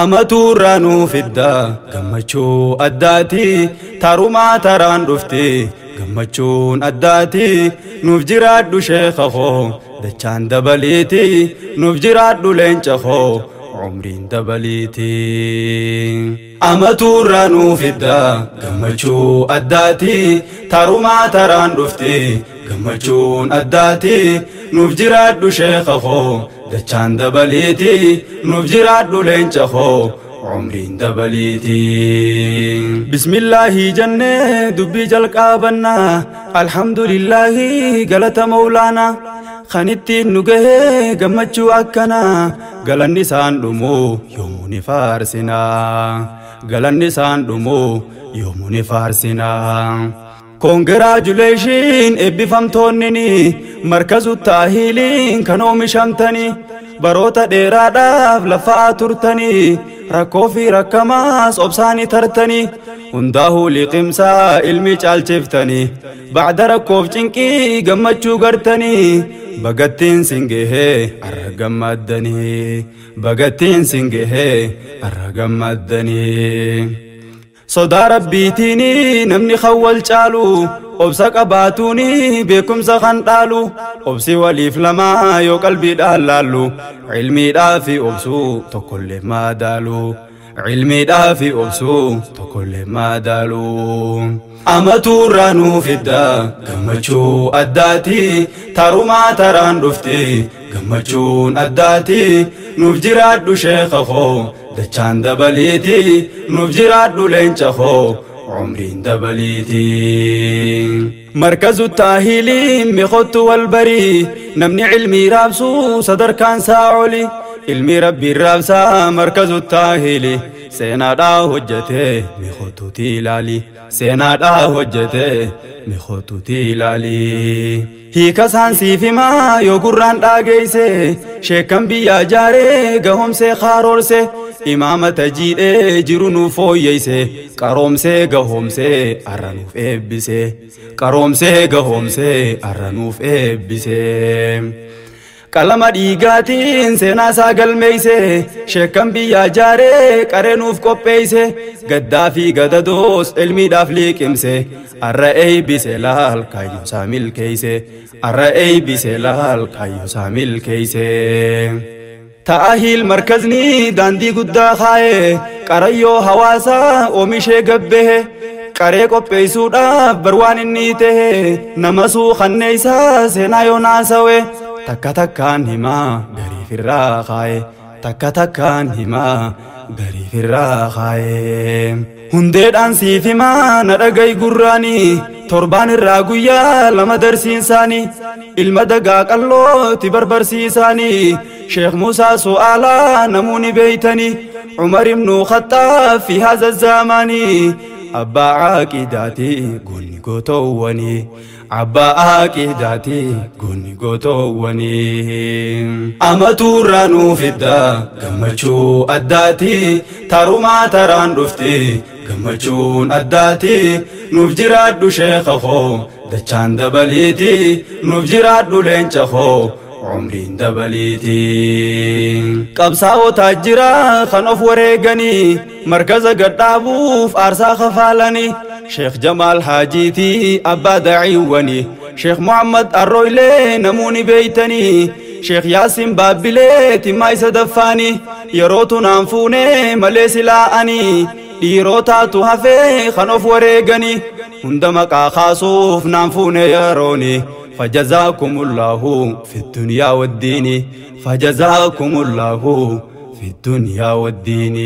Amatuurraa nuuf fidda gammachuu addaati tarumaa taraan dhufti gammachuun addaati nuuf jiraadhu sheekha koo dachaan dabaliiti nuuf jiraadhu leenca koo umriin dabaliiti. Amatuurraa nuuf fidda gammachuu addaati tarumaa taraan dhufti gammachuun addaati nuuf jiraadhu sheekha koo dachaan dabaliiti nuuf jiraadhu leenca koo umriin dabaliiti. Bismillaahi jennee dubbii jalqaabannaa alhamdulillaahi galata mawlaanaa kan ittiin nu gahee gammachuu akkanaa galanni isaan dhumuu yoomuu ni faarsinaa galanni isaan dhumuu yoomuu ni faarsinaa. Congratulations eebbifamtoonni markazu taahiiliin kan oomishamtanii baroota dheeraadhaaf lafaa turtanii rakkoo fi rakkamaas obsaanii tartanii hundaa'uu liqimsaa ilmi caalchiftanii bacda rakkoof cinqii gammachuu gartanii bagattiin singehee arra gammaddanii bagattiin singehee arra gammaddanii. Sodaa rabbiitiin namni kan wal caalu obsa qabaatuuni beekumsa kan dhaalu obsi waliif lamaa yoo qalbiidhaan laallu ilmiidhaa fi obsuu tokkollee madaalu ilmiidhaa fi obsuu tokkollee madaalu. Amatuurraa nuuf fidda gammachuu addaati tarumaa taraan dhufti gammachuun addaati nuuf jiraadhu sheekha koo dachaan dabaliiti nuuf jiraadhu leenca koo umriin dabaliiti. Markazu taahiiliin miqottu wal barii namni ilmii raabsuu sadarkaan isaa oli ilmi rabbiin raabsaa markazu taahiili seenaadhaa hojjetee miqottuuti ilaali seenaadhaa hojjetee miqottuuti ilaali. Hiika isaan siif himaa yoo gurraan dhaageeyse sheekkan biyyaa jaaree gahoomsee karoorse imaamata jiidhee jiru nuuf fooyyeyse qaroomsee gahoomsee arra nuuf eebbise qaroomsee gahoomsee arra nuuf eebbise. Qalama dhiigaatiin seenaa isaa galmeeyse sheekkan biyyaa jaaree qaree nuuf qopheeyse gaddaa fi gadadoos ilmiidhaaf liqimse arra eebbise laal kaayyoo isaa milkeeyse arra eebbise laal kaayyoo isaa milkeeyse. Ta'ahiil markazni daandii guddaa kaa'e qarayyoo hawaasaa oomishee gabbehe qaree qopheessuudhaaf barwaan inni tahe nama suukanneeysaa seenaa yoo naasawe takka takkaan himaa gariif irraa kaa'e takka takkaan himaa gariif irraa kaa'e. Hundeedhaan siif himaa na dhaga'i gurraanii torbaan irraa guyyaa lama darsiinsaanii ilma dagaa qallooti barbarsiisaanii Sheekh Musaa Su'aalaa namuuni beeytanii Umar ibnu Khaxaab fi haza zaamaanii abbaa caaqidaati goonni gootowwanii abbaa caaqidaati goonni gootowwanii. Amatuurraa nuuf fidda gammachuu addaati tarumaa taraan dhufti gammachuun addaati nuuf jiraadhu sheekha koo dachaan dabaliiti nuuf jiraadhu leenca koo umriin dabaliiti. Qabsaa'otaa jira kan of wareeganii markaza gadhaabuuf aarsaa kafaalanii Sheekh Jamaal Haajiitii abbaa daciiwwanii Sheekh Muhammad Arrooylee namuuni beeytanii Sheekh Yaasin Baabbilee timmaa isa daffaanii yeroo tunaan fuunee malee silaa'anii dhiirotaatu hafee kan of wareeganii hunda maqaa kaasuuf naan fuune yerooni. فجزاكم الله في الدنيا والدين فجزاكم الله في الدنيا والدين.